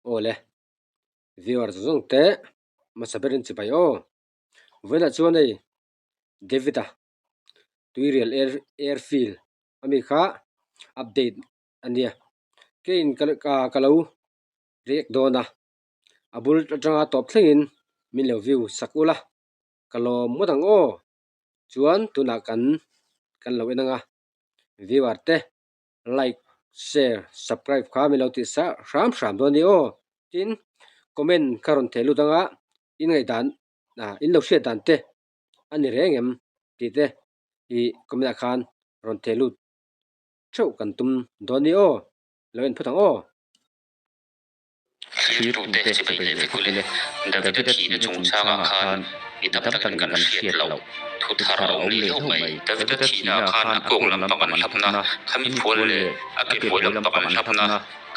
Aw le, viewer zawng zawng te hmasa berin chibai aw. Vawiinah chuan hei David-a Tuirial Air Airfield ami kha update a nia. Keiin ka ka lo react dawn a, a bul atanga tawp thlengin min lo view sak ula ka lawm ngawt ang aw. Chuan tunah kan kan lo en ang a, viewer te like share subscribe kha min lo tih sa hram hram dawn a ni aw tin comment kha rawn theh lut anga in ngaihdan ah in lo hriat dan te a ni reng em tih te ih comment ah khan rawn theh lut theuh kan tum dawn a ni aw lo en phawt ang aw. Thlirtute chibai leh vek ule, Davida thihna chungchangah khan mi tam takin kan hriat loh thu thar a awm leh hlauh mai. Davida thihnaah khan a kawng lampang an hlapna, khami phual leh a ke hmuai lampang an hlapna,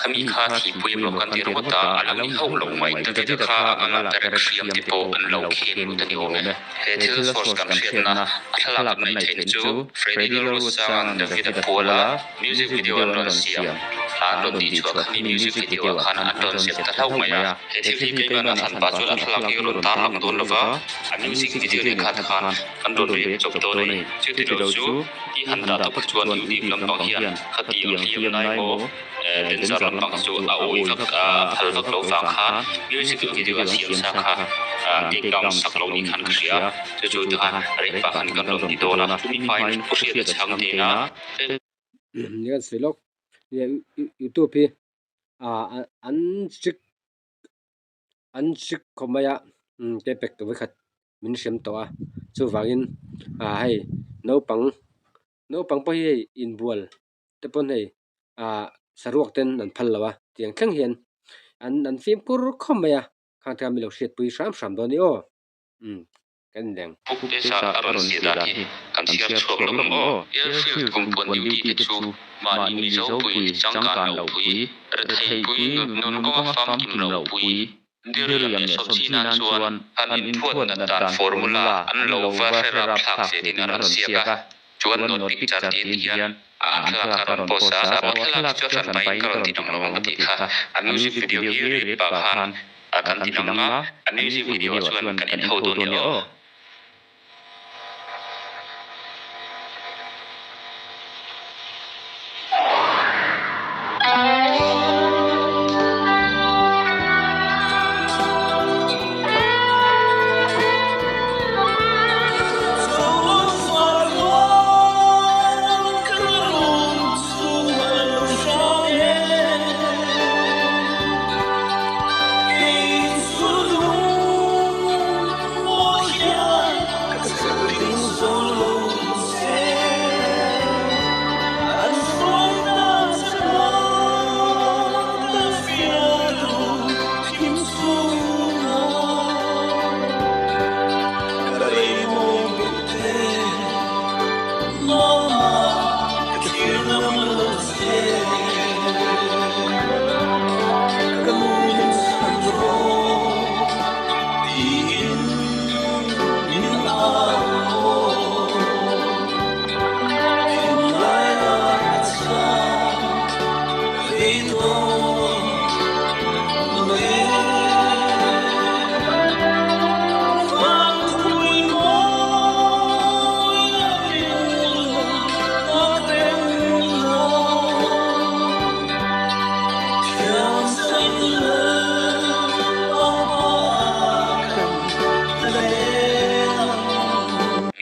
khami kha thihpui emaw kan ti ringawt a, a lo ni hauh lo mai. Davida kha a ngalah perek hriam te pawh an lo khen lut a ni awm e. He thil source kan hriatna a thlalak kan neih theihna chu Freddy Lalruatsanga'n Davida Puala music video an rawn siam a an rawn tih chhuah kha mi music video ah khan an rawn zep ta hlauh mai a. He thil hi keimahna a hran pah chuan a thlalak hi ka rawn tarlang dawn lo va, a music video nen khan khan kan rawn riak chawp dawn a ni. Chuti lo chu i han dah tawp chuan YouTube lampang hian khati ang hliam lai maw danger lampang chu a awi vak a phal vak lo vang khan music video an siam sa kha take down sak lo nih khan ka hria chu chu te khan rei pah khan kan rawn ti dawn a chumi hmain pu hriat a chhang tena. Ni kan sawi lawk youtube hi ah an strict an strict khawp mai a kei pek tur vekhat min hrem tawh a chuvangin ah hei naupang naupang pawh hi hei inbual te pawn hei ah saruak ten an phal lo a tiang thleng hian an an fimkhur khawp mai a khang te kha min lo hriatpui hram hram dawn a ni aw umm kan inleng. Pukte sa a rawn ziah dan hi kan chhiar chhuak lo ang aw. Airfield kumpuan duty te chu mahni Mizopui, changkan loh pui, retheipui, nun kawnga famkim loh pui, diriam leh sawmchi nan chuan han inphuat nat dan formula an lo va hre rapthlak ve tiin a rawn ziak a. Chuan note picture tiin hian a thlalak a rawn post a, a thlalak chu a hran pahin ka rawn ti lang lo ang ka tih kha. A music video hi rip pah khan a kan ti lang a, a music video ah chuan kan en ho dawn nia aw.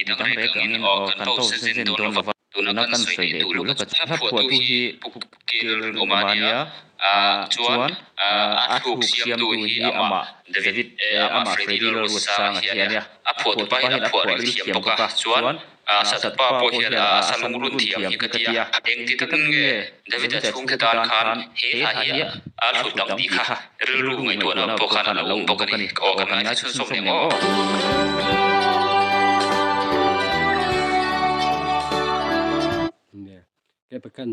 Mi dang rek angin aw kan post a zen dawn lova, tuna kan sawi leh duh lawk a chu hla phuahtu hi Pu Kel Rinawma a nia, chuan a thluk siamtu hi amah David amah Freddy Lalruatsanga hi a nia, a phuahtu pa hian a phuah ril thiam bawk a, chuan Sat pa pawh hian a sa lungrun thiam hi ka ti a, engti takin nge David-a chhungte tan khan he hla hi a hlut ang tih kha rilru ngaihtuahna pawh khan a lo awm bawk a ni. Aw kan ngaithla chhunzawm nen aw. Nia, kei pakhan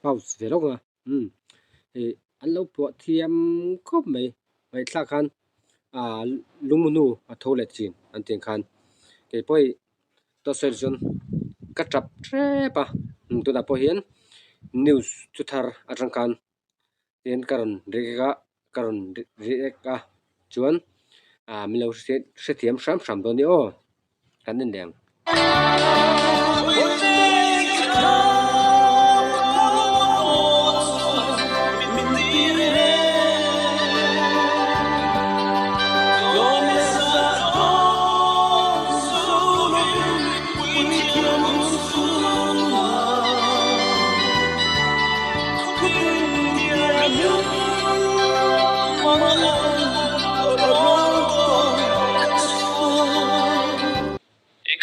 pause ve lawk a, umm hei an lo phuah thiam khawp mai ngaihthlak khan ah lungnu a tho leh thin an tih ang khan kei pawh hei tawhsawi chuan ka tap hrep a tunah pawh hian news chu thar atang khan tin ka rawn rik a. ka rawn react a chuan ah min lo hrethiam hram hram dawn nia aw kan en leh ang.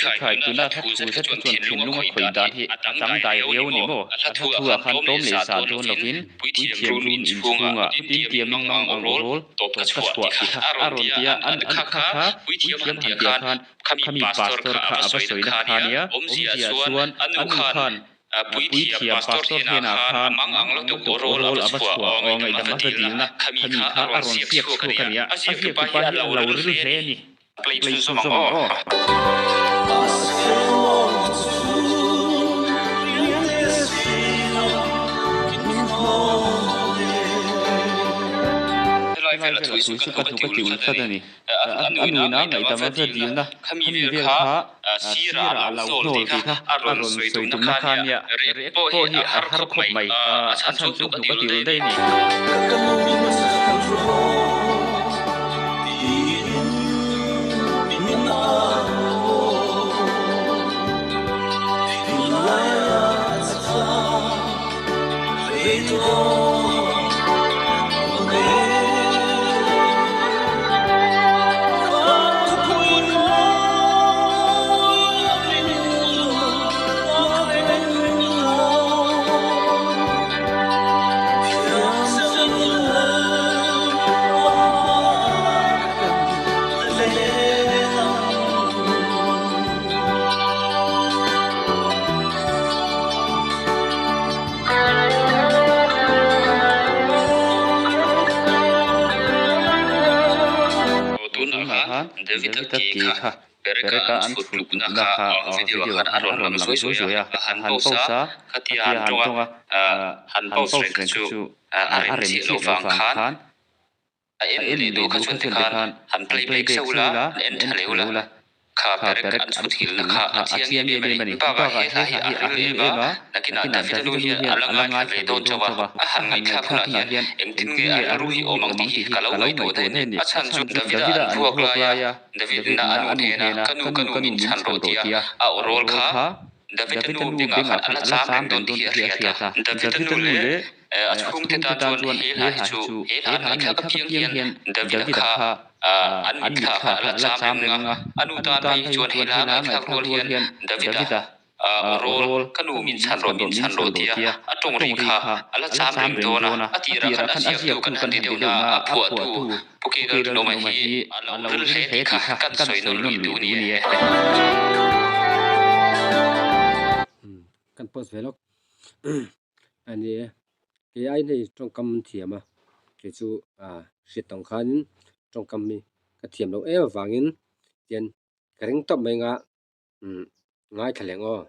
Ekhai tuna hla thu zet kha chuan thinlung a khawih dan hi a dangdai riau a ni maw? A hla thu ah khan tlawm leh zah dawn lovin puithiam run inchhungah tin tiamin mang ang aw rawl tawp ka chhuah tih kha a rawn ti a, an kha kha puithiam han ti ah khan khami pastor kha a va sawina kha nia, awmzia chuan a nu khan puithiam pastor hnenah khan mang ang lutuk aw rawl a va chhuah aw ngaihdam a va dilna khami kha a rawn siak chhuak a nia, a ziaktupa hi a lo ril hle a ni. Play chhunzawm ang aw. Helai vela thu hi chu ka hnuk a ti ulh tlat a ni. A nuina ngaihdam a va dilna khami vel kha sirah a lo hnawl tih kha a rawn sawi tumna kha nia react pawh hi a har khawp mai a chhan chu hnuk a ti ulh daih a ni. Tunah khan David-a ke kha Pereka an chhut lukna kha video ah khan a rawn lang zuai zuai a, a han post a, khatia han tawng a, han post reng kha chu a rem chiah loh vang khan a en leh duh kha chuan tikhan han play back seuh la, han en tha leh ula, kha perek an chhut nghilhna kha a chiang em em a ni. Bakah he hla hi a ril em a, nakinah David-a nu hian a la ngaithla ve dawn chauh a, a han ngaihthlak hunah hian engtin nge a rilru hi awm ang tih hi ka lo ngaihtuah daih a ni. A chhan chu David-a an vuak laia David-na a nu hnena ka nu ka nu min chhan rawh tia a aw rawl kha David-a nu bengah khan a la cham reng dawn tih hi a hriat a. David-a nu leh a chhungte tan chuan he hla hi chu he hla an ngaihthlak apiang hian David-a kha an mitthla khan a la cham reng a, a nu tan phei hi chuan he hla ngaihthlak rual hian David-a aw rawl ka nu min chhan rawh min chhan rawh tia a tawng ri kha a la cham reng dawn a, a tirah khan a ziaktu kan han ti deuh na a phuahtu Pu Kei Lalrinawma hi a lo ril hle tih kha kan sawi nawn lui duh ni e. Kan post ve lawk a ni e. Kei aiin hei tawngkam an thiam a, kei chu hriat tawng khanin tawngkam hi ka thiam loh em avangin tian ka ring tawp mai anga ngaithla leh ang aw.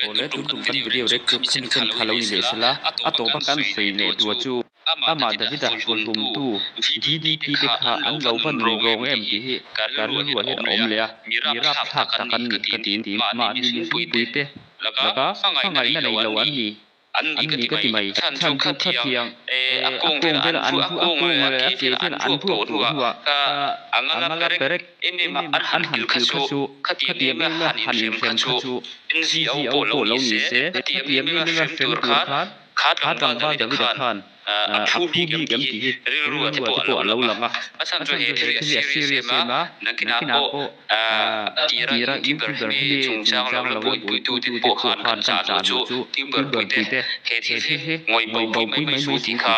Awle tun tum kan video rek chu khami chen kha lo ni leh sela a tawpa kan sawi leh tua chu amah Davida vawhlumtu VDP te kha an lo va nun rawng em tih hi ka rilruah hian a awm leh a, mi rapthlak tak an ni ka ti mahni mihringpui te laka hmangaihna nei lo an ni. An ni ka ti mai. Chhan chu khatiang a kawng vel an a kawng leh a ke vel an vuak tawh hnuah a ngala perek em em a an han kil kha chu khatiang em em a han inhrem kha chu NGO pawh lo ni se khatiang em em a hrem tur khan kha tlangval Davida khan a phu bik em tih hi rilru te pawh a lo lang a. A chhan chu he thil hi a serious em a, nakinah pawh a tira YouTuber hemi chungchang lo la buaipuitu te pawh khan kan chah duh chu YouTuber puite he thil hi ngawih bo pui mai su tih kha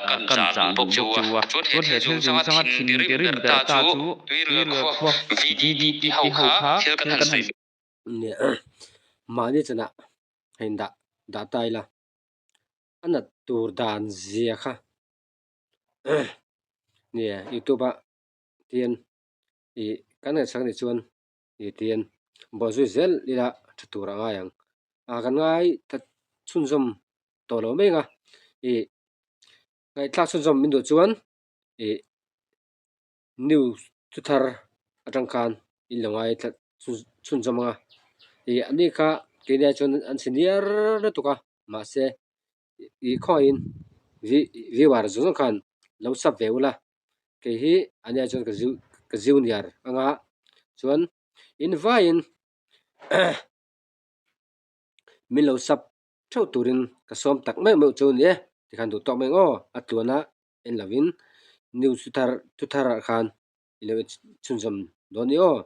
kan chah duh bawk chu a. Chuan he thil chungchanga thin rim ber ta chu Tuirial khua VDP ho kha thil kan han sawi. Mahni chanah hei dah dah ta ila. A nat tur dan zia kha nia youtube ah tian ih kan ngaihsak anih chuan ih tian bawhzui zel ila tha tur a ngai ang ah kan ngai ta chhunzawm tawh lo mai ang a ih ngaihthlak chhunzawm min duh chuan ih news thu thar atang khan in lo ngai thla chhunzawm ang a ih ani kha keini ah chuan an chhe niar lutuk a mahse ih khawngaihin viewer zawng zawng khan lo sub ve ula kei hi ani ah chuan ka junior anga chuan in vaiin min lo sub theuh turin ka sawm tak meuh meuh chu a ni e tikhan duh tawk mai ang aw a tluana en lovin news thu thar thu thar ah khan i lo chhunzawm dawn ni aw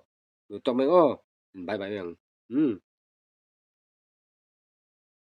duh tawk mai ang aw bye bye mai ang umm.